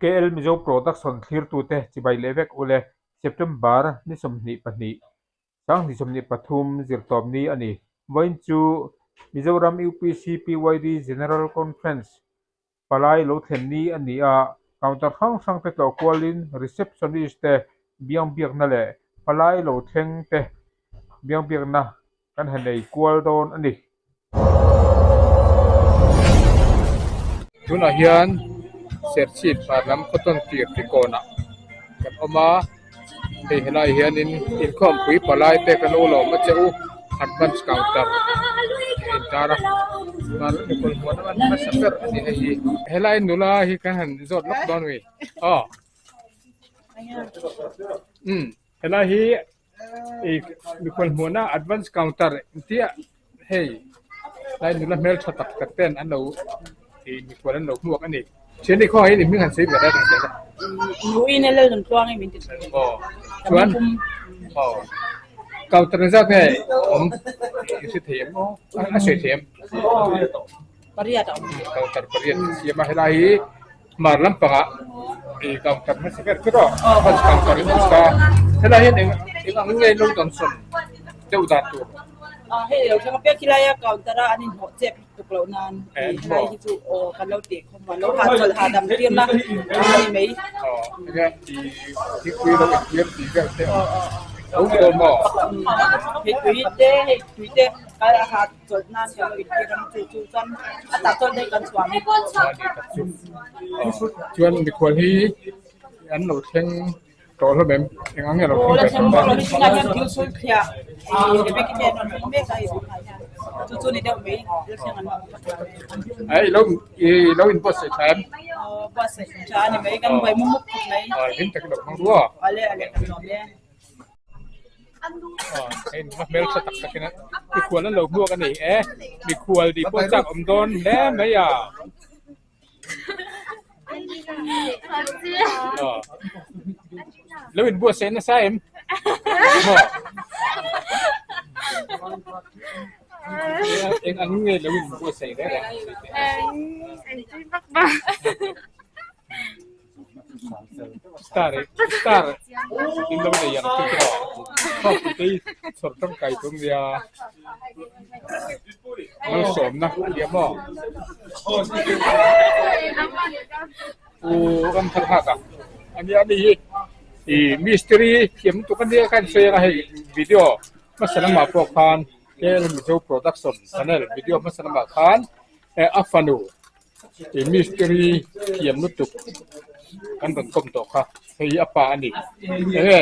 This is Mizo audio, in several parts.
KL Mizo Production thlirtute chibai leh vek ule September ni 22, 2023 zirtawp ni a ni. Vawiin chu Mizoram UPC PYD General Conference palai lo thlen ni a ni a, counter hrang hrang te tlawh kualin receptionist te biang biakna leh palai lo thleng te biang biakna kan han nei kual dawn a ni. Tunah hian Serchhip hmar lam khawtawn tir tikawnah kan awm a, hei helaiah hianin inkhawmpui palai te kan lo lawm a che u, advance counter a intar a, mikawlh hmuhna man hmasa ber a ni hei hi. Helai nula hi kan han zawt lawk dawn a ni aw umm helai hi. Mikhual hmuhna advance counter engtia hei lai nula hmel tha tak tak ten an lo ih mikhual an lo hmuak a ni. Thian ni khawngaih in hming han sawi ve daih ang zel a. Nuin a lal nun tluang in min ti thin. Aw chuan aw counter engzat nge awm i hre thei em aw a sawi thei em? Pariat a awm. Counter pariat an siam a helai hi. Hmar lampangah ih counter hmasa ber chu rawh first counter in awm ta helai hian eng eng ang nge lo dawn sawn deuh dan tur. A hei lo thleng apiang khi laia counter a an inhnawh chep tuk loh nan ih helai hi chu aw kan lo tih khawm a lo hahchawlh hahdam tir na a ni mai. Aw enge ih thingpui lo intir tih vel te awm lo dawn maw? Hei tui te hei tui te a ha. Chawlh nan kan lo intir ang chu chu chuan a tah chawlh daih kan chhuah mai. Chuan mikhual hi an lo thleng tawh hlawm em? Eng ang nge lo thleng ve tawh a? Tunah hian thil sul thliah Rebecca te an rawn thleng mek a hei tunah hian chu chu ni deuh mai thil thleng an awm. Ai lo i lo inbuatsaih tha em? Aw buatsaih tha a ni mai kan buai mum mup khawp mai. Hlim takin lo hmang rua. Ale ale kan lawm e. Hei nula hmel tha tak takin mikhual an lo hmuak a ni e mikhual tih pawh chak awm dawn hle mai a lo inbuatsaih nasa em maw eng ang nge lo inbuatsaih reng reng Star star in lo nei ang chu tiraw khawpui te hi chhawr tangkai tum nia malsawmna a nia maw u ram thar nghak a ania ani hi ih mistiri thiam lutuk ania kha an sawi anga hei video hmasa lamah pawh khan KL Mizo production channel video hmasa lamah khan a fanu. Ih mistiri thiam lutuk kan rawn kawm tawh kha hei hi a pa a ni enge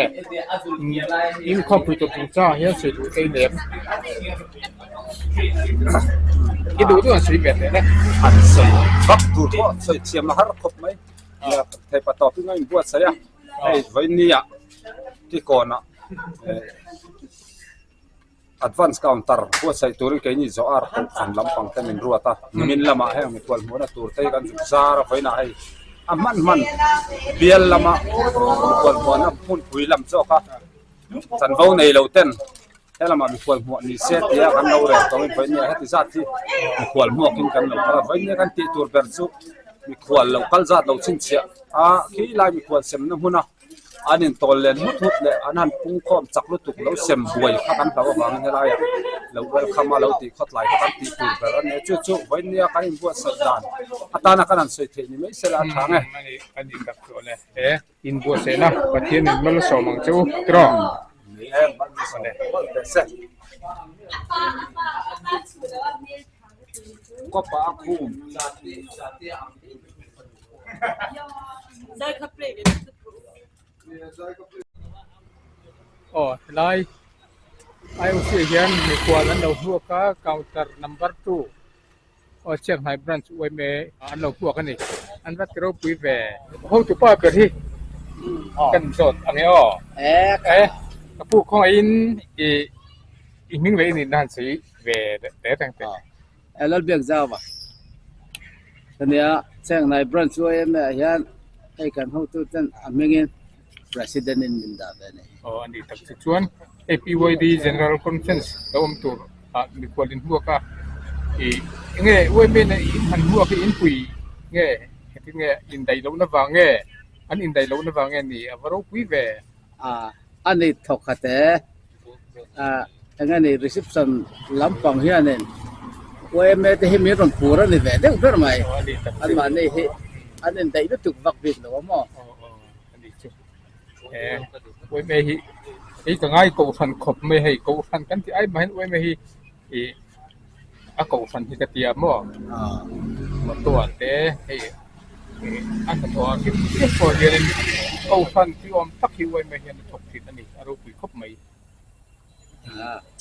inkhawmpui tur chungchangah hian sawi duh te i nem i duh duh an sawi ve teh le. An sawi vak tur pawh sawi thiam a har khawp mai theipa tawp in a inbuatsaih a hei vawinia tikawnah Advance counter buatsaih turin keini zawh ar kohhran lampang te min ruat a, nimin lamah heng mikhual hmuhna tur te hi kan zuk zar a, vawiinah hei a hman hman bial lama mikhual hmuahna hmunpui lam zawk a chanvo nei lo ten he lamah mikhual hmuah ni se tia kan lo rel tawngin vawinia heti zat hi mikhual hmuakin kan lo kal a, vawinia kan tih tur ber chu mikhual lo kal zat lo chhinchhiah a khilai mikhual semna hmuna. An intawl len hut hut leh an han pung khawm chak lutuk lo sem buai kha kan hlau avangin helaiah lo welcome a lo tih khawtlai kha kan tih tur ber a ni a, chu chu vawinia kan inbuatsaih dan atana kan han sawi theih ni mai sela a tha ang e. A ni tak chu awle he inbuatsaihna Pathian in malsawm ang che u tiraw? Ni e, malsawm mawlh teh se. Kawpa a khum. Aw helai IOC ah hian mikhual an lo hmuak a counter number 2 aw Chianghnai branch yma an lo hmuak a ni an va ti ropui ve hotupa ber hi kan zawt ang e aw e ka pu khawngaihin ih i hming leh i nihna han sawi ve teh reng teh. Lalbiak Zauva ania Chianghnai branch yma ah hian hei kan hotu ten a hmingin president in min dah ve a ni. Aw a nih tak chu chuan hei PYD General Conference lo awm tur ah mikhual in hmuak a ih enge yma in han hmuak hi inpui nge engtin nge indaih lohna vang nge? An indaih lohna vang nge ni? A va ropui ve. A, a ni thawk khat e. A, eng nge ni reception lampang hianin YMA te hi min rawn pur a ni ve deuh ber mai. Anmahni hi an indaih lutuk vak bik lo a maw? Aw aw a ni chu. E, YMA hi hei ka ngai kohhran khawp mai hei kohhran kan tih ai mahin YMA hi ih a kohhran hi ka tia maw motor te hei a hnathawh ah hrim hrim pawh hianin kohhran thil awm tak hi uaima hian a thawk thin a ni a ropui khawp mai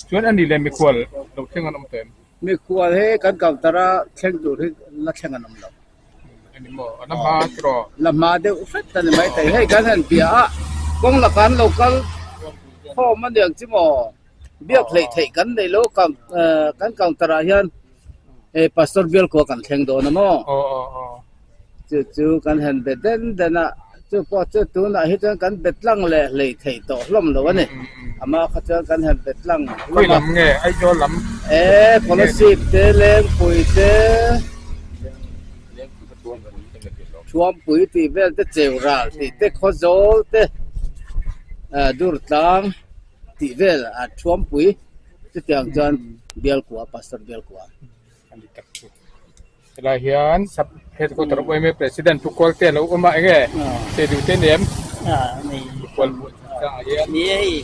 chuan a ni leh mikhual lo thleng an awm tawh em? Mikhual hi kan counter a thleng tur hi la thleng an awm lo. A ni maw? A la hma tiraw? La hma deuh hret a ni maithei. Hei kan han bia a kawng laka an lo kal khawm a niang chu maw? Biak hleih theih kan nei lo kan counter ah hian hei pastor bial kua kan thleng dawn a maw? Chu chu kan han be den den a, chu pawh chu tunah hi chuan kan be tlang leh hleih theih tawh hlawm lo a ni. Amah kha chuan kan han be tlang hlawm a. Khawi lam nge? Aizawl lam? E, Kolasib te, Lengpui te, Thuampui tih vel te, Cheural tih te, Khawzawl te, Durtlang. Tih vel a thuampui chutiang chuan Bialkua Pastor Bialkua. A ni tak chu. Helai hian sub headquarter yma president Pu Kawlte a lo awm a enge che duh te nem Kual buah chungchangah hian. Ni e hei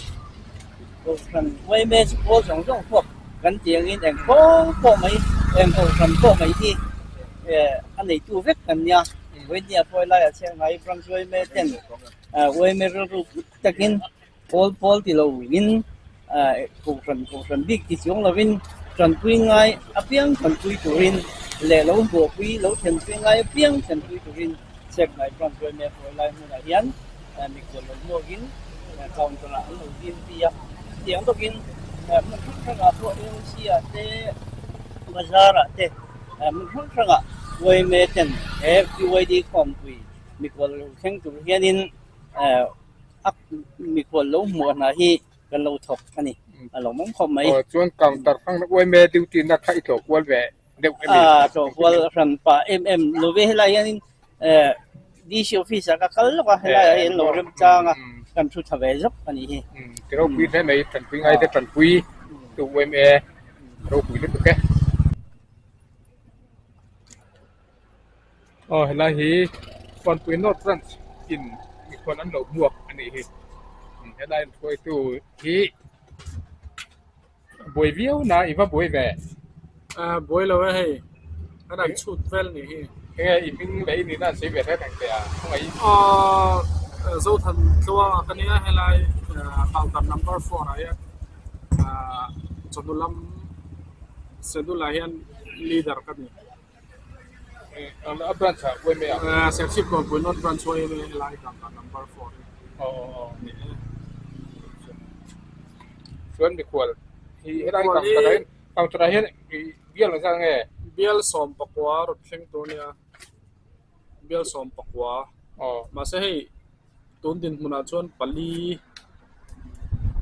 Kohhran yma chu pawl zawng zawng huap kan tih angin eng pawl pawh mai eng kohhran pawh mai hi a neitu vek kan nia. Vawinia pawh helaiah Shanghai branch yma ten yma rilru put takin Pawl pawl ti loin kohhran kohhran bik ti chuang lovin tanpui ngai apiang tanpui turin leh lo buahpui lo thlenpui ngai apiang thlenpui turin Chekhnai Branch Yma hruai lai hmunah hian mikhual lo hmuakin counter ah an lo duty a. Chutiang bawkin hmun hrang hrangah pawh AOC ah te bazar ah te hmun hrang hrangah yma ten he PYD khawmpui mikhual lo thleng tur hianin A mikhual lo hmuh hna hi kan lo thawk a ni. A lo mawm khawp mai. Aw chuan counter hrang na uaime duty na kha i tlawh kual ve deuh emi? A tlawh kual hran pah em em lo ve helai hianin DC office ah ka kal lawk a helai ah hian lo rem chang a kan thu tha ve zawk a nih hi. Ti ropui hle mai tanpui ngai te tanpui tu uaime ropui lutuk e. Aw helai hi Kawnpui North Branch in mikhual an lo hmuak a nih hi helai an hruaitu hi buai viau na i va buai ve buai lo e hei an an chhut vel nih hi enge i hming leh i nihna an sawi ve reng reng teh a khawngaih aw Zothan tluanga ka nia helai counter number 4 ah hian chawhnu lam schedule ah hian leader ka ni. A branch ah uaime a? Serchhip Kawnpui North Branch uaime helai counter number 4 hi. Aw aw aw. Chuan mikhual hi helai counter ah hian counter ah hian bial ang zat nge? Bial 14 rawn thleng tur ania. Bial 14. Aw. Mahse hei Tun dinhmunah chuan pali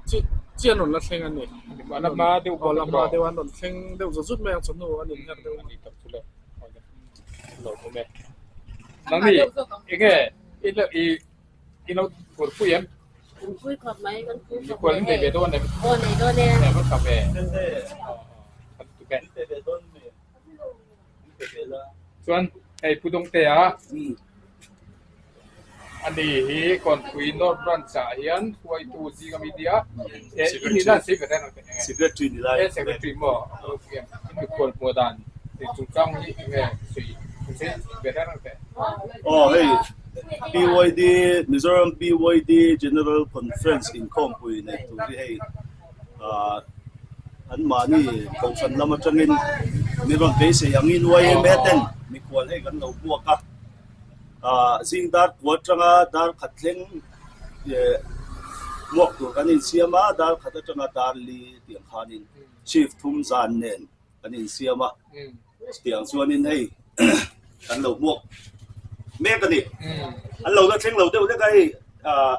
chi chi an rawn la thleng a ni. A la hma deuh bawk a la hma deuh a an rawn thleng deuh zawt zawt mai ang chawhnu an inher deuh a ni tak chu le lo awm e. Nangni enge i i i lo phurpui em? Phurpui khawp mai kan phur khawp mai hei. Nei ve dawn em? Aw nei dawn e. Ava tha ve. Kan tuk e. Chuan hei Pu Dawngtea ani hi Kawnpui North Branch ah hian hruaitu zing ami nia he i nihna an sawi ve reng ang teh enge Secretary ni lai he Secretary maw a lo pui em mikhual hmuh dan tih chungchang hi enge sawi an sawi ve reng ang teh. Aw hei PYD Mizoram PYD General Conference inkhawmpui nei tur hi hei ah Anmahni kohhran lam atangin min rawn beisei angin yma ten mikhual hei kan lo buak a, ah zing dar kua atanga dar khat thleng eh hmuak tur kan insiam a, dar khat atanga dar li tiang khanin shift thum zan nen kan insiam a, chutiang chuanin hei kan lo hmuak mek a ni. An lo la thleng lo deuh lek a hei ah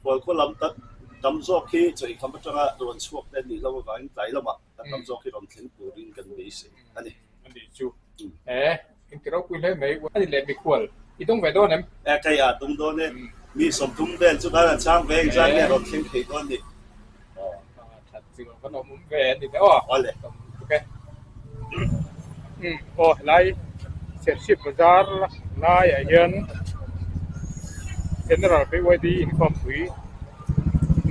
Khualkhaw lam tam zawk hi chawihkham atanga rawn chhuak te nih loh avangin tlai lamah a tam zawk hi rawn thleng turin kan beisei a ni. A nih chu. E, inti ropui hle mai. A ni leh mikhual. I dawng ve dawn em? E kei a dawng dawn e. Mi 30 vel chu kan han chang ve engzat nge rawn thleng thei dawn ni. That chu kan awm awm ve a ni te aw. Awle. Ok. Aw helai Serchhip bazar laiah hian General BYD inkhawmpui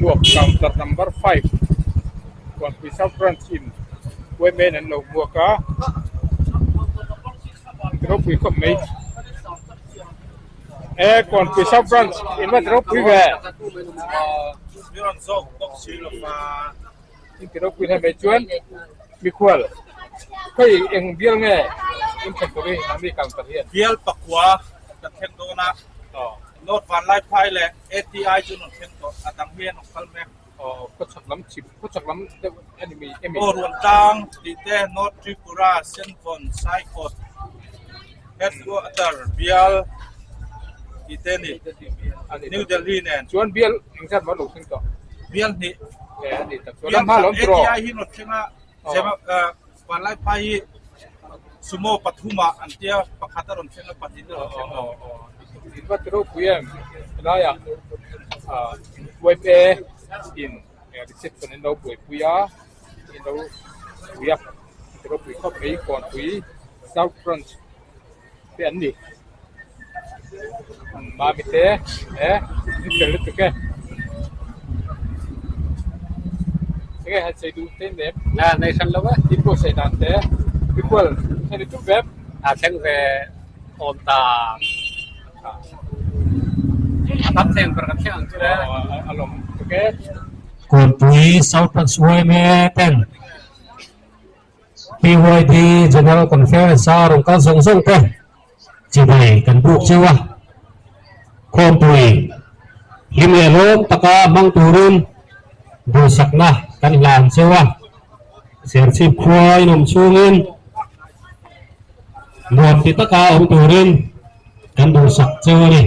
luak counter number 5 Kuanpui South Branch in Women an lo hmuak a. Ropui khawp mai. E Kawnpui South Branch in va ti ropui ve. In ti ropui hle mai chuan mikhual khawi eng bial nge in thlen tur hi nangni counter hian. Bial pakua kan thleng dawn a, North Vanlaiphai leh ATI chu an rawn thleng tawh, a dang hi an rawn kal mek. Aw khawchhak lam chhip khawchhak lam deuh a ni mai emi? Aw Ruantlang tih te North Tripura Senvawn Saikawt Headquarter bial tih te a ni New Delhi nen. Chuan bial engzat maw lo thleng tawh? Bial hnih. E a ni tak chuan lam hma lawm tawh. ATI hi rawn thleng a Vanlaiphai hi Sumo pathumah an tia pakhat a rawn thleng a pahnih a rawn thleng lo. In va ti ropui em helaiah YPA in reception in lo buaipui a in lo pui a ti ropui khawp mai Kawnpui South Branch te an ni Mami te e in fel lutuk e enge han sawi duh te nem nei hran lo e in pawh sawi dan te mikual thlen i tum ve a thleng ve awm ta a tam thleng ber kan thleng ang chu le a lawm lutuk e. Kawnpui South Branch yma ten PYD General Conference a rawn kal zawng zawng te chibai kan buk cheu a, khawmpui hlim leh lawm taka hmang turin duhsakna kan hlan cheu a, Serchhip khua inawm chhungin nuam ti taka awm turin kan duhsak cheu a ni.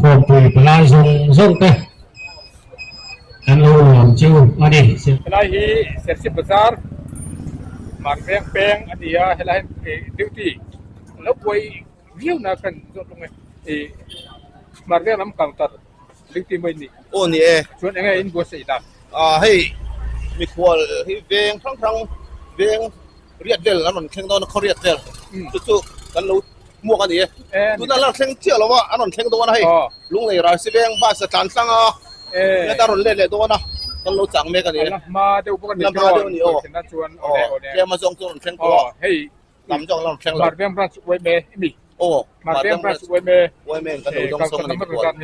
Khawmpui palai zawng zawng te kan lo lawm cheu a ni. Helai hi Serchhip Bazar Marveng peng a ni a, helai hi duty lo buai viau na khan zawt lung e, ih Marveng lam counter duty mai ni. Aw ni e. Chuan enge in buatsaih dan? Ah hei mikhual hi veng hrang hrang veng riat vel an rawn thleng dawn a khaw riat vel chu chu kan lo hmuak a ni e. Tuna la thleng chiah lo a an rawn thleng dawn a hei Lunglei Ralsi veng bus a tlan tlang a heta rawn let leh dawn a kan lo chang mek a ni e. La hma deuh bawk a ni La hma deuh a ni aw. Aw tlem a zawng chu a rawn thleng tawh a. Hei lam zawng la rawn thleng lo. Marveng branch uaime i mi. Aw Marveng branch uaime. Uaime kan lo dawng sawng a ni mikhual.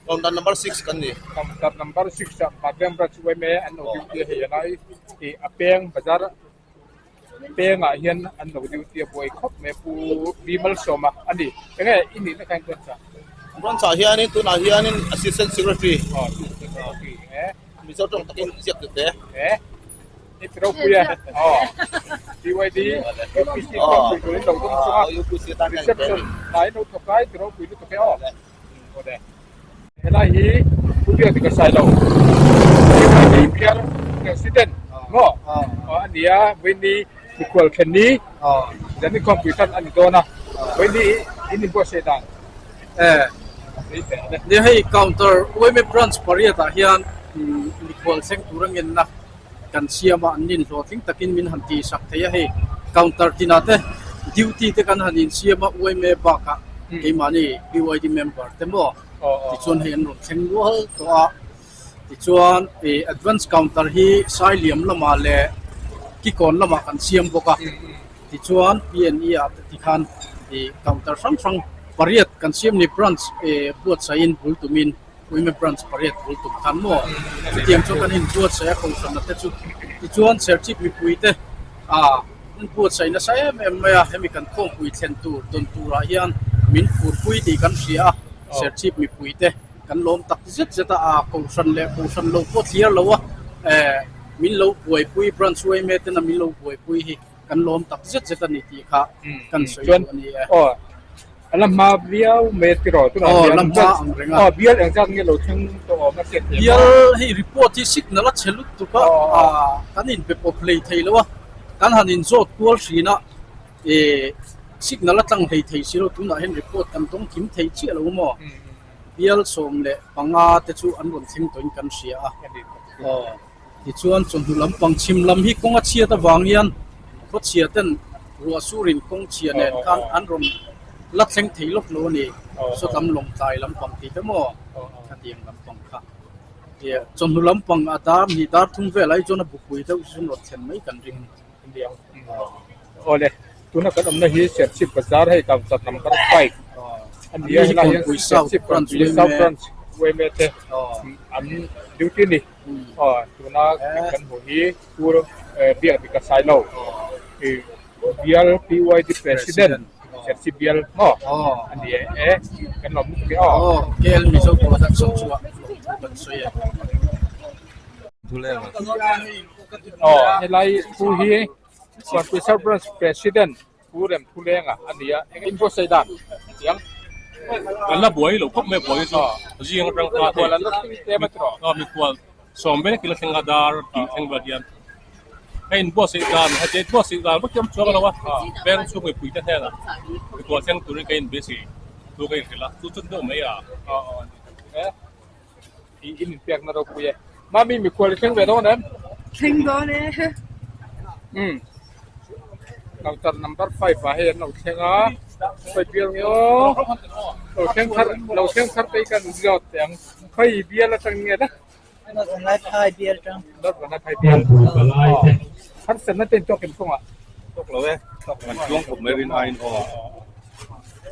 Counter number 6 kan ni. Counter number 6 ah Marveng branch uaime an lo duty a hei a lai i a peng bazar pengah hian an lo duty a buai khawp mai Pu Bimal Sawma a ni. Enge i nihna kha in branch ah? Branch ah hianin tunah hianin Assistant Secretary. Aw Assistant Secretary enge? Mizo tawng takin ziak tute. E i ti ropui a aw BYD UPC company turin lo dawng chunga reception hnai lo thawk lai ti ropui lutuk e aw. Helai hi Pu Biak dik a sai lo. Hi bial president maw a ni a, Vawiini mikhual thlen ni zan inkhawmpui tan a ni dawn a, Vawiini in inbuatsaih dan Nia hei counter UMA branch pariat ah hian mikhual thleng tur a ngenna kan siam a, an ninhlawhtling takin min han tihsak thei a, hei counter tinah te duty te kan han insiam a UMA bakah keimahni BYD member te maw tichuan hei an rawn thleng nual tawh a, tichuan ih advance counter hi Sailiam lamah leh Kikawn lamah kan siam bawk a, tichuan PNE ah te tikhan ih counter hrang hrang pariat kan siam ni branch ih buatsaihin bul tumin. Uime branch pariat bul tum khan maw? Chutiang chu kan inbuatsaih a kohhranna te chu. Tichuan Serchhip mipui te ah an buatsaih nasa em em mai a, hemi kan khawmpui thlen tur dawn turah hian min phurpui tih kan hria a, Serchhip mipui te kan lawm tak zet zet a, ah kohhran leh kohhran lo pawh thliar lo a, eh min lo buaipui branch uime tena min lo buaipui hi kan lawm tak zet zet a ni tih kha kan sawi duh a ni e. A la hma viau mai a tiraw tunah hian. Aw la hma ang reng a. Aw bial engzat nge lo thleng tawh awm a hriat thiam a. Bial hei report hi signal a chhe lutuk a, kan inpe pawp hlei thei lo a, kan han inzawt kual thin a, ih Signal a tlang hlei thei si lo, tunah hian report kan dawng kim thei chiah lo maw? Bial 15 te chu an rawn thleng tawhin kan hria a. Aw, tichuan chawhnu lampang chhim lam hi kawng a chhiat avang hian khawchhia ten ruah surin kawng chhia nen khan an rawn la thleng thei lawk lo a ni. Sawtlam lawngtlai lampang tih te maw? Khatiang lampang kha. Chawhnu lampang a dar hnih dar thum velah hi chuan a bupui deuh chu an rawn thlen mai kan ring. Awle, tuna kan awmna hi Serchhip Bazar hei counter number 5 a ni a, helai hian Serchhip Kawnpui South Branch yma te an duty a ni. Aw, tuna kan hmuh hi Pu Biakdika Sailo bial PYD President Serchhip bial maw a ni e, kan lawm lutuk e aw. KL Mizo Production chungah lawmthu kan sawi e. Aw helai thu hi Kawnpui South Branch President Pu Remthulenga a ni a, eng in buatsaih dan chiang? Kan la buai lo khawp mai a buai chu zing atang kha Mikhual an la thleng tlem a tiraw? Aw mikhual sawm vel kil a thleng a dar tih thleng vel hian hei in buatsaih dan heti buatsaih dan vak hian chuang lo a veng chhung mipui te hnenah mikhual thleng turin ka inbeisei thu ka inhrilh a chu chu deuh mai a. Aw aw a ni tak e. I in inpekna ropui e. Mami mikhual i thleng ve dawn em? Thleng dawn e. Umm. Counter number 5 ah hei an lo thleng a. Khawi bial nge aw. Lo thleng thar lo thleng thar te hi kan zawt teh ang. Khawi bial atang nge la? North Vanlaiphai bial atang. North Vanlaiphai bial. Harsatna te in tawk em kawngah? Tawk lo e. Kan chuang khawp mai rin aiin aw.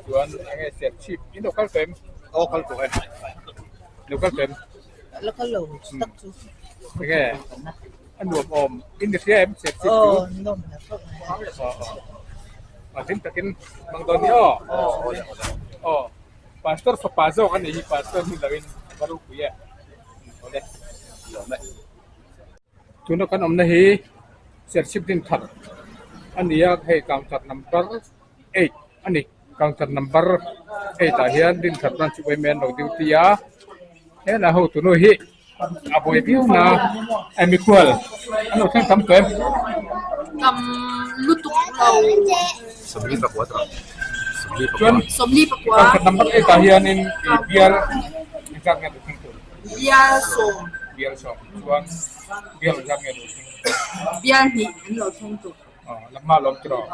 Chuan enge Serchhip in lo kal tawh em? Aw kal tawh e. Lo kal tawh em? La kal lo tak chu. Enge a nuam awm in ni hria em Serchhip chu? Aw nuam hmel khawp mai. Aw aw. A hlim takin hmang dawn ni aw. Aw Pastor fapa zawk a nih hi Pastor ni loin a va ropui e. Awle. Tuna kan awmna hi Serchhip Dinthar a ni a hei counter number 8 a ni. Counter number 8 ah hian Dinthar branch yma an lo duty a helai hotu nu hi a buai viau na a mikhual an lo thleng tam tawh em? Tam lutuk lo. Chuan counter number 8 ah hianin bial engzat nge a lo thleng tur? Bial sawm. Bial sawm chuan bial engzat nge a lo thleng tur? Bial hnih an lo thleng tur. Lamma lawm tiraw?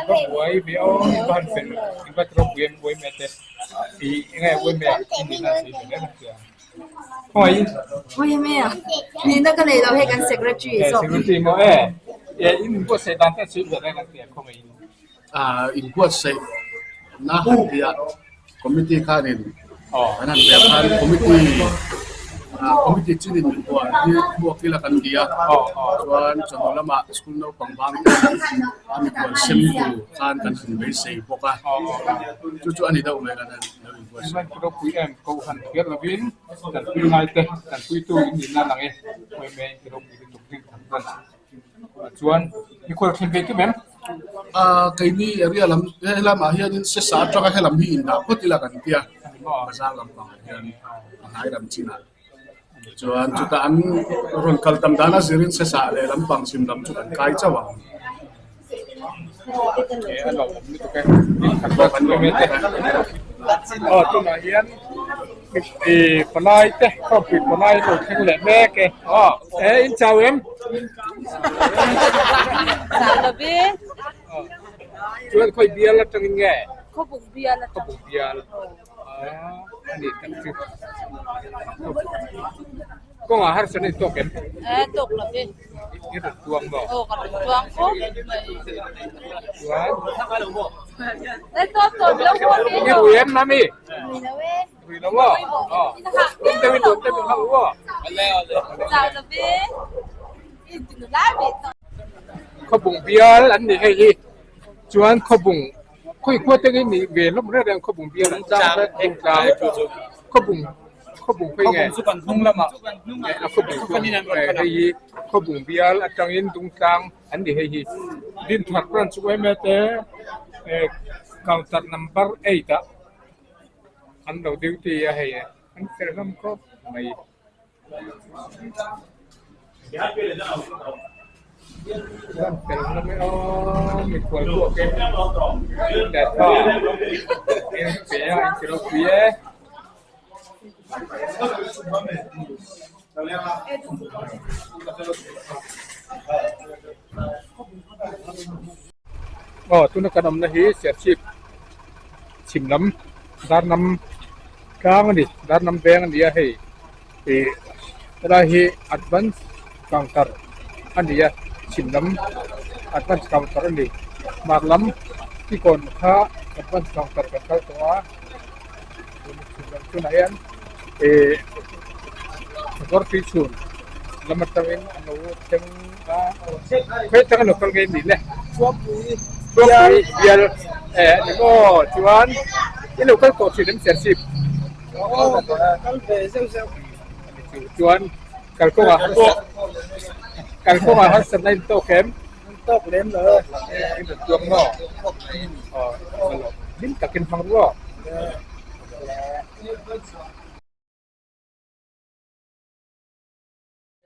Va buai ve aw in va han fel in va tiraw pui em buai me te i enge buai me i nihna a sawi ve hle sia. Khawngaih in. Buai me a nihna ka nei lo hei kan secretary zawk. Secretary maw e e in inbuatsaih dan te a sawi ve reng ang tia khawngaih in. Inbuatsaih na han tia Committee khanin an han rel khan committee committee chinin mikhual hi hmuak ila kan ti a, chuan chawhnu lamah school naupang bang te a mikhual sem tur khan kan han beisei bawk a, chu chu a ni deuh mai kan han lo inbuatsaih. Hman chu ropui em Kohhran thiar lovin tanpui ngai te tanpuitu in nihna lang e, yma in ti ropui lutuk ding tham chuan. Chuan mikhual thlen ve kim em? Ah keini area lam helamah hianin sesa atanga helam hi indah phawt ila kan tia bazar lampangah hian a hnai lam chinah chuan chutah an rawn kal tam dan a zirin sesa leh lampang chhim lam chu kan kai chauh ang. A lawmawm lutuk e. Aw tunah hian I palai te khawmpui palai lo thleng leh mek e. Aw e in chau em? Chau lo ve. Chuan khawi bial atangin nge? Khawbung bial atang. Khawbung bial. Ah ani tak chu. Kawngah harsatna i tawk em? Eh tawk lo ve. I rawn tuang maw? Aw ka rawn tuang khawp mai. Chuan? Eh tawp tawp lo haw ve I rui em mami? Rui lo e. Rui lo aw? Aw. Tum deuh in nuam deuh in hau u aw. Chau lo ve. I ti nu lai ve tawh. Khawbung bial an ni hei hi. Chuan khawbung khawi khua te nge nih ve hlawm reng reng khawbung bial an tlang vek dungtlang khawbung khawbung khawi nge chu kan hnung lamah a khawbung chu hei hi khawbung bial atangin dungtlang an ni hei hi Dinthar branch yma te counter number 8 ah an lo duty a hei an fel hlawm khawp mai. Chuan fel na mai aw mikhual pawh te leh tha in pe a in ti ropui e. Aw tuna kan awmna hi Serchhip chhim lam Darnam tlang a ni Darnam veng a ni a hei ih helai hi advance counter a ni a chhim lam advance counter a ni hmar lam kikawn kha advance counter kan kal tawh a. Tunah hian ih motor tui chhun lam atangin an lo thleng a khawi atanga lo kal nge ni le Chuangpui bial eh a ni maw chuan i lo kal tawh thin em Serchhip chuan kalkawngah kalkawngah harsatna in tawk em? Tawk lem lo e. In rawn tuak maw? Aw, hlim takin hmang ru aw.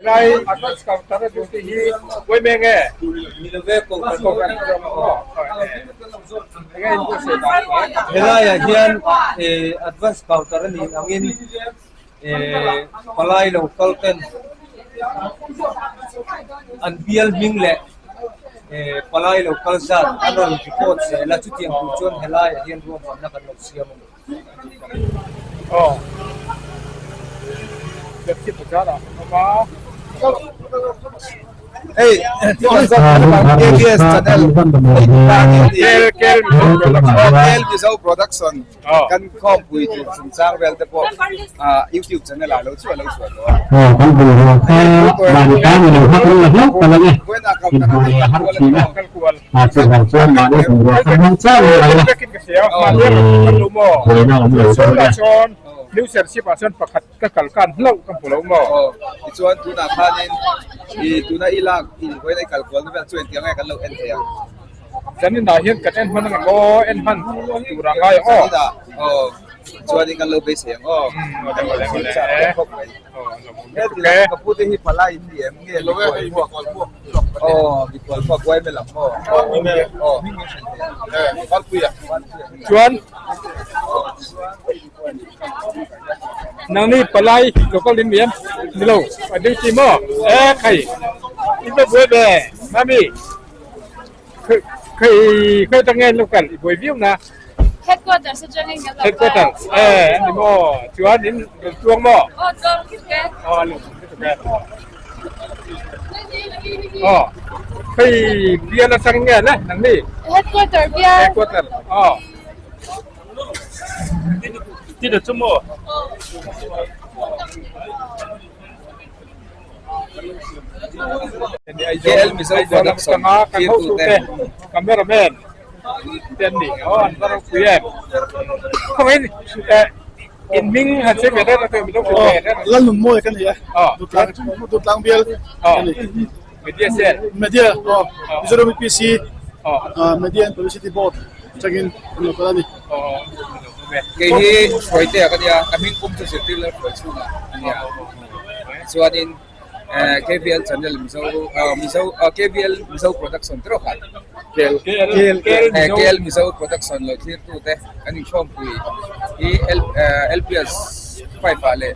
Helai advance counter a duty hi pawi mai nge? Milove Kohhran aw. Enge in buatsaih dan kha? Helaiah hian advance counter a nih angin palai lo kal ten an bial hming leh palai lo kal zat an rawn report zel a chutiang tur chuan helaiah hian ruahmanna kan lo siam a ni. Aw Pepsi bazar ah kan awm a. Hei KBS channel KL Mizo production kan khawmpui tur chungchang vel te pawh YouTube channel ah lo chu a lo chhuah tawh a. Aw kan bungrua kha mahni tan ni lo kha kan la hlauh palh ang e, inhmuh leh a har thin a, a chuvang chuan mahni bungrua kha hmang chauh lo ang a, buaina awm lo dawn e. New Serchhip ah chuan pakhat ka kal khan hlauh ka hmu lo maw? Aw tichuan tunah khanin i tuna i lak i vawiin i kal kualna vel chu engtiang nge kan lo en thei ang? Zaninah hian kan en hman ang emaw en hman tur a ngai ang aw. Zaninah aw chuanin kan lo beisei ang aw. Ka pu te hi palai in ni em nge mikhual puak aw mikhual puak uai mai lam maw aw chuan nangni palai local in ni em nilo a duty maw e khai in va buai ve mami. Khei khei ta nge local i buai viau na. Headquarters atangin kan lo Headquarters eh ani maw chuan in rawn tuang maw? Aw tuang lutuk e. Aw lo lutuk e. Aw khei bial atang nge le nang ni? Headquarter bial. Headquarter aw. Ti da chu maw? KL Mizo Production kan hotute cameraman te an ni aw an va ropui em khawngaihin in hming han sawi ve reng reng mizo ve reng Lalnunmawi ka ni e Dutlang Dutlang bial ka ni Media cell Media aw Mizoram UPC Media and Publicity Board atangin kan lo kal a ni. Kei hi Hruaitea ka nia ka hming pum chu zirtir Lalhruai chhungah a nia. Chuanin KVL channel Mizo Mizo KVL Mizo production te rawh kha KL Mizo production lo thlir tu te kan inkhawmpui hi LPS 5 ah leh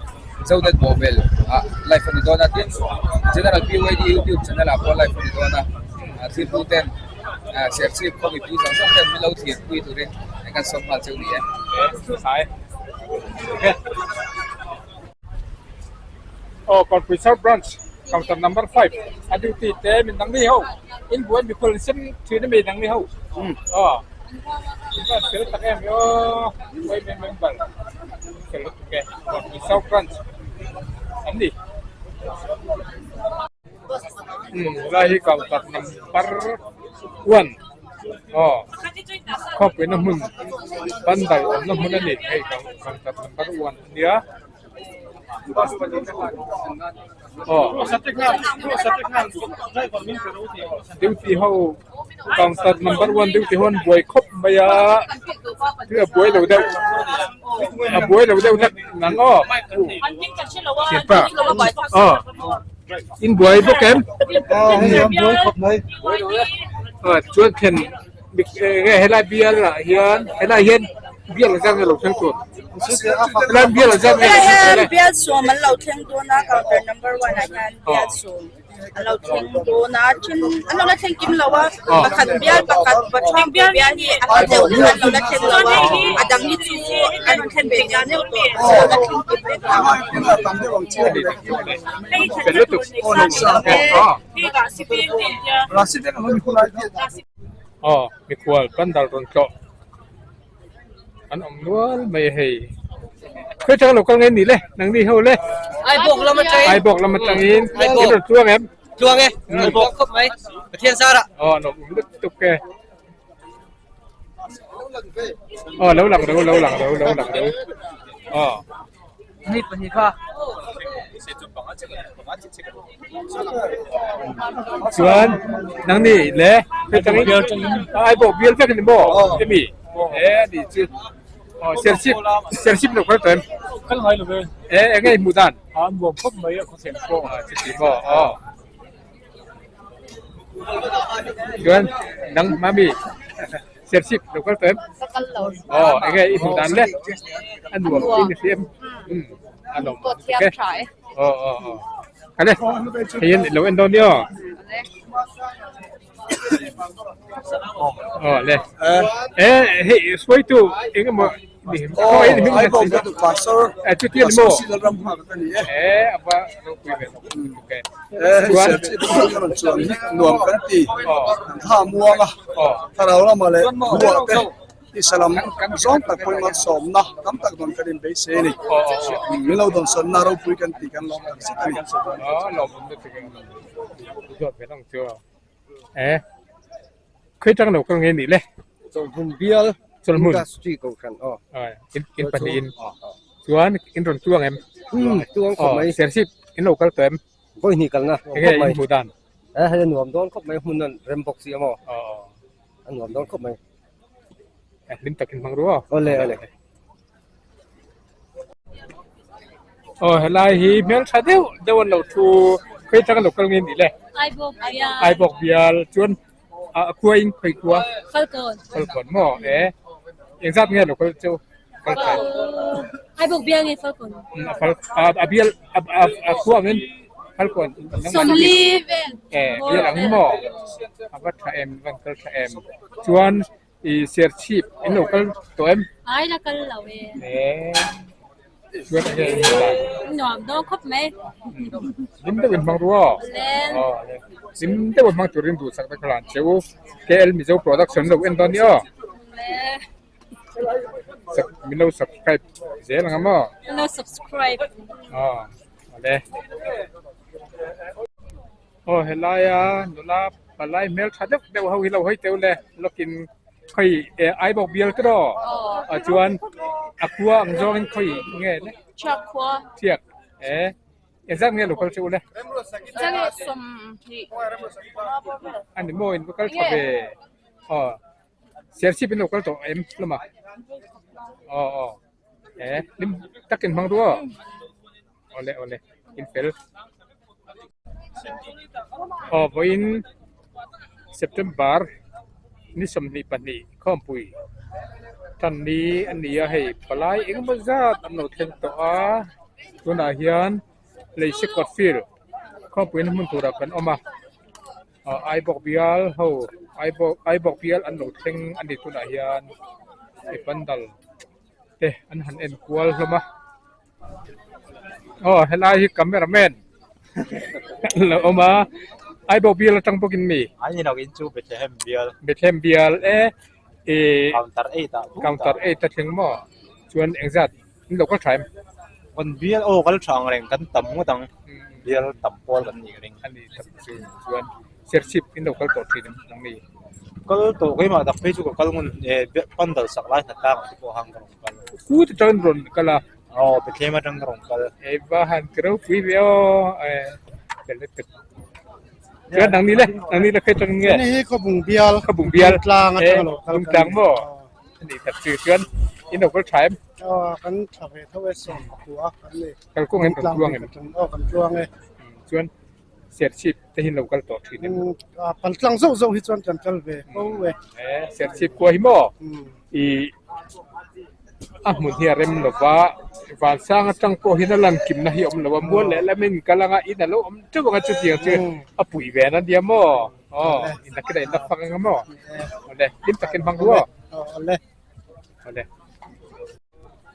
Zonet Bawhbel ah live a ni dawn a tin General PYD YouTube channel ah pawh live a ni dawn a thlir tu ten Serchhip khaw mipui zawng zawng ten min lo thlir pui turin kan sawm nghal cheu ni e. Aw Kawnpui Branch counter number 5 a duty te min dang mi ho in buai mikhual in sem thin ami dang mi ho aw in van fel tak em aw buai mai member fel lutuk e Kawnpui South Branch an ni um helai hi counter number 1 aw khawpuina hmun pandal awmna hmun a ni hei counter number 1 a nia. Duty ho counter number one duty ho an buai khawp mai a thil a buai lo deuh a buai lo deuh hlek nang aw thianpa aw. In buai bawk em? Chuan thlen nge helai bial ah hian helai hian bial ang zat nge lo thleng tur helai bial ang zat nge lo thleng tur le. Bial sawm an lo thleng dawn a counter number one ah hian bial sawm. A lo thleng dawn a then an lo la thleng kim lo a pakhat bial pakhat pathum bial hi a hla deuh deuh an lo la thleng lo a a dang hi chu an rawn thlen ve neuh neuh tawh an lo la thleng kim vek lo a. Aw mikhual pandal rawn tlawh an awm nual mai a hei khawi atanga lo kal nge ni le nangni ho le Aibawk lam atangin Aibawk lam atangin in rawn tluang em tluang e rawn tluang khawp mai Pathian zara aw an awm lutuk e aw lo lang ro lo lang ro lo lang ro aw Hei pahnih kha. Chuan nangni le hei tangin ai bawk bial vek a ni maw hemi e ani chu aw serchhip serchhip lo kal tawh em kal ngai lo ve e eng nge i hmuh dan a nuam khawp mai a khawthleng pawh a chuti maw aw chuan nang mami Serchhip lo kal tawh em? Ka kal lo. Aw, eng nge i hmuh dan le? A nuam in i hria em? Umm, a nuam. Pawh thiam tha e. Aw, aw, aw. Kha le, hei hian i lo en dawn nia aw. Aw le. E, hei hruaitu eng emaw Aw, Aibawk ka duh pastor. Chuti a ni maw? Pastor Lalram hma ka ni e. E, a va ropui ve. E, hei Serchhip atang ka rawn chuan hi nuam kan ti. Kan thla muang a, thlarau lamah leh buah te tisa lam zawng tak pawhin malsawmna tam tak dawn kan inbeisei a ni. Min lo dawnsawnna ropui kan ti kan lawm tak zet a ni. E, Khawi tang lo kal nge nih le? Chawlhmun bial Chawlhmun Industry kohhran aw. In in pahnih in chuan in rawn tuang em? Um tuang khawp mai. Serchhip in lo kal tawh em? Vawi hnih kalna nuam khawp mai. Enge in hmuh dan? E hei a nuam dawn khawp mai hmun an rem bawk si a maw? A nuam dawn khawp mai. Hlim takin hmang ru aw. Awle awle. Aw helai hi hmeltha deuh deuh an lo thu khawi atanga lo kal nge nih le? Aibawk bial. Aibawk bial chuan a khua in khawi khua? Falkawn. Falkawn maw e engzat nge lo kal chu kal thai? Aibawk bial nge Falkawn? A fal a bial a khua angin Falkawn. Sawmli vel. E bial angin maw? A va tha em van kal tha em chuan I Serchhip in lo kal tawh em? Ai la kal lo e. E chuan enge in hmuh dan? Nuam dawn khawp mai. Hlim deuh in hmang ru aw. Aw le. Hlim deuh in hmang turin duhsak te ka hlan che u. KL Mizo Production lo en dawn ni aw. Le. Min lo subscribe zel ang a maw? Min lo subscribe. Aw le. Aw helaia nula palai hmel tha deuh deuh ho hi lo hawi teuh le lawkin khawi eh Aibawk bial te rawh ah chuan a khua ang zawngin khawi nge le Thiak khua Thiak eh engzat nge lo kal che u le Chang 20 Ani maw in va kal tha ve aw Serchhip in lo kal tawh em lamah aw aw eh hlim takin hmang ru aw. Awle awle in fel. Aw vawiin September ni 22 khawmpui tan ni a ni a hei palai engemaw zat an lo thleng tawh a tunah hian Leise kawt field khawmpui na hmun turah kan awm a ah Aibawk bial ho Aibawk Aibawk bial an lo thleng a ni tunah hian hei pandal te an han en kual hlawm a. Aw helai hi camera man lo awm a Aibawk bial atang bawkin mi Ai ni lo in chu Bethlehem bial Bethlehem bial e ih counter 8 ah counter 8 a thleng maw chuan engzat in lo kal tha em kan bial aw kal tha ang reng kan tam ngawt ang bial tam pawl kan nih ring ani tam chu chuan Serchhip in lo kal tawh thin em ang mi kal tawh keimah tak phei chu ka kal ngun eh pandal sak lai hna tlang ah te pawh hang ka rawn kal ku te tangin rawn kal a Aw Bethlehem atang ka rawn kal. Ei va han ti ropui ve aw eh fel lutuk. Chuan nang ni le nang ni le khawi tangin nge? Ani hi Khawbung bial. Khawbung bial. Tlang atang a lo kal. Tlang maw? Ani tak chu chuan in lo kal tha em? Aw kan tha ve tho e sawm pakua kan ni. Kal kawng em kan tluang em? Aw kan tluang e. Chuan. Serchhip te hi lo kal tawh thin em? Paltlang zauh zauh hi chuan kan kal ve fo e. Serchhip khua hi maw i a hmun hi a rem lo va, Vansang atang pawh hian a lan kimna hi a awm lo a, mual leh lamin kal anga in a lo awm teuh anga chutiang chu a pui ve na nia maw? Aw, in nakin a in la fak anga maw? Awle, hlim takin hmang ru aw. Awle. Awle.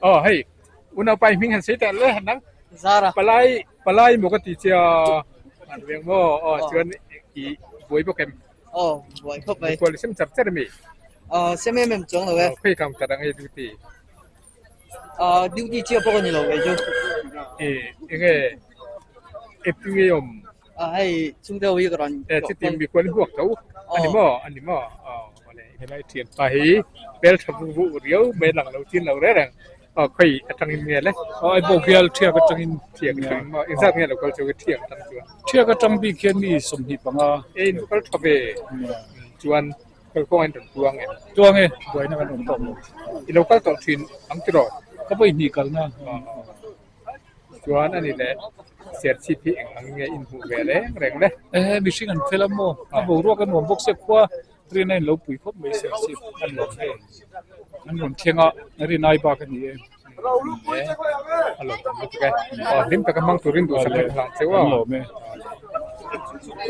Aw hei, unaupa i hming han sei teh le han nang. Zara. Palai Palai maw ka ti che a, an veng maw? Aw chuan i buai bawk em? Aw, buai khawp mai. Mikhual i sem char char ami? Aw, sem em em chuang lo e. Aw, khawi counter ang e duty? Aw, duty chiah pawh ka ni lo kei chu. E, enge eptu nge awm? Aw, hei chhungte ho hi ka rawn E, chuti mikhual i huak tho a ni maw? A ni maw? Aw, awle, helai thianpa hi hmeltha vu vu riau mai lang lo chin lo reng reng. Aw khawi atangin nge le? Aw ai bawk bial thiak atangin. Thiak atangin maw? Engzat nge lo kal chu thiak atang chuan? Thiak atang bik hian mi 25. E in kal tha ve chuan kal kawng in rawn tuang em? Tuang e, buaina kan rawn tawk lo. I lo kal tawh thin ang tiraw? Ka vawi hnih kalna. Chuan ani le Serchhip hi eng ang nge in hmuh ve reng reng le? Ehe mihring an fel a maw? A boruak a nuam bawk se khua Rin a inlo pui khawp mai Serchhip a nuam hei. An rawn thleng a, rin ai bak a ni e. A lawm awm lutuk e. Aw hlim taka hmang turin duhsak na ka hlang cheu a. An lawm e.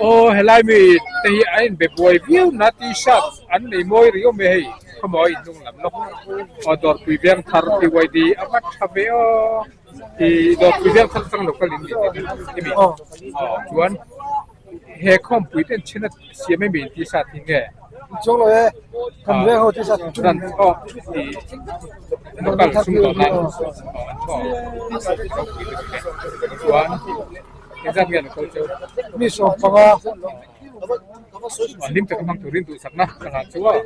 Aw helai mi te hi a inbe buai viau na t-shirt an nei mawi rih awm e hei khawmaw a inhnung lam lawk. Aw dawrpui veng thar BYD a va tha ve aw. I dawrpui veng thar atang local in ni tih mi. Aw chuan He khawmpui ten chhin a siam em in t-shirt hi nge? Chuang lo e, kan veng ho t-shirt chu. Ran aw i local sum tawh nan aw an thaw ropui lutuk e. Chuan engzat nge an kal cheu? Mi 15. Aw hlim taka hmang turin duhsakna ka nghah chu aw.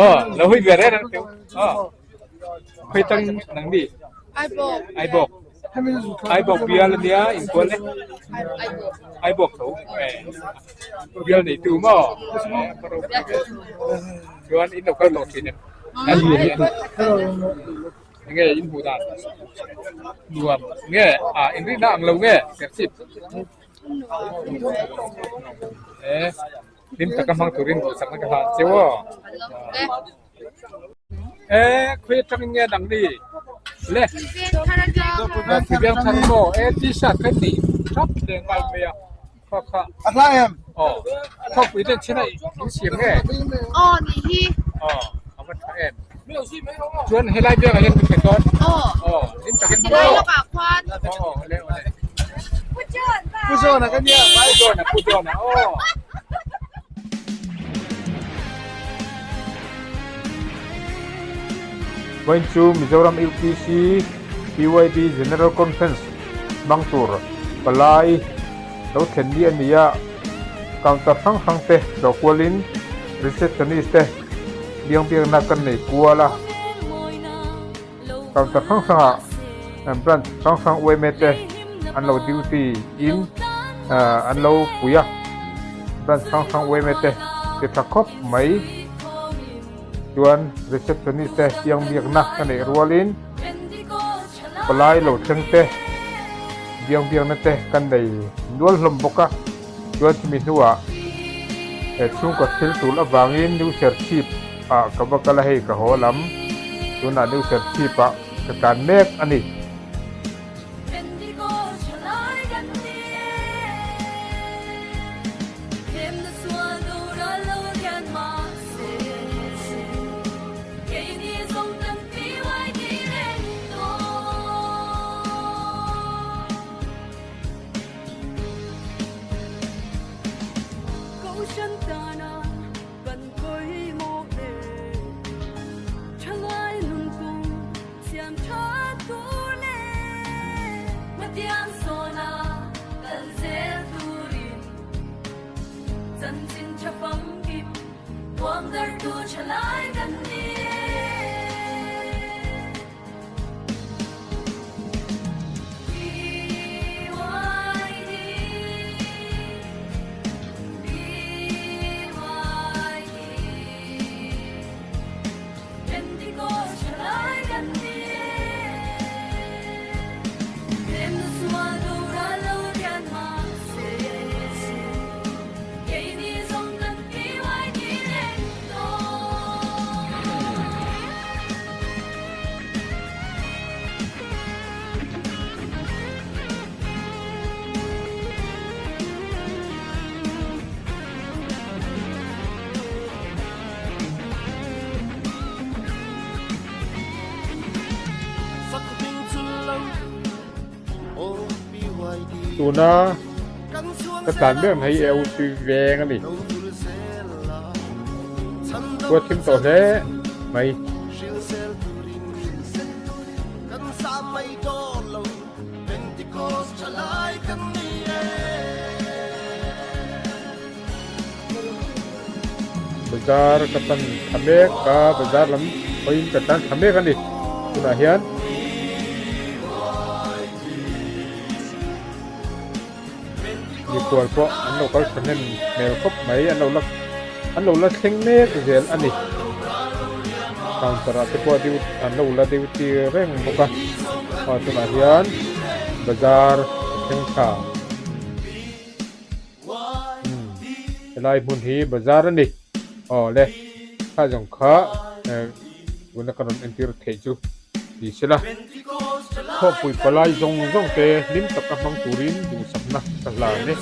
Aw lo hui ve reng reng teu aw. Khawi tang nang ni? Aibawk. Aibawk. Aibawk bial ania inkual e. Aibawk tho. Bial nei tu maw? Chuan in lo kal tawh thin em? Nge in hmuh dan? Nuam. Nge a in rihna ang lo nge? Serchhip. Hlim taka hmang turin duhsakna ka hlan cheu aw. E khawi atangin nge dang ni le Thiveng thar maw e t-shirt kha ni thap leh ngal mai a kha kha a hla em aw khawpui ten chhin a in siam nge aw ni hi aw a va tha em chuan helai biakah hian ka thlen dawn aw aw hlim takin helai lawkah khuan aw aw le aw le Pu John a ka nia Pu John a Pu John a aw. Vawiin chu Mizoram UPC PYD General Conference hmang tur palai lo thlen ni a ni a, counter hrang hrang te tlawh kualin receptionist te biang biakna kan nei kual a, counter hrang hrangah branch hrang hrang yma te an lo duty in an lo pui a, branch hrang hrang yma te ti tha khawp mai. Chuan receptionist te piang biakna ka neih rualin palai lo thleng te biang biakna te kan nei nual hlawm bawk a, chuan chumi hnuah he chhungkaw thil tul avangin New Serchhip ah ka va kal a hei ka haw lam tunah New Serchhip ah ka tlan mek a ni. Tuna ka tlan ber mai hi eu tui veng a ni. Khua thim tawh hle mai. Bazar ka pan thla mek a bazar lam pawhin ka tan thla mek a ni tunah hian. Mikhual pawh an lo kal thahnem hmel khawp mai an lo la an lo la thleng mek zel a ni. Counter ah te pawh duty an lo la duty reng bawk a aw tunah hian bazar a thleng thla. Umm helai hmun hi bazar a ni aw le kha zawng kha eh tuna ka rawn entir theih chu ni sela khawpui palai zawng zawng te hlim taka hmang turin duhsakna ka hlan e.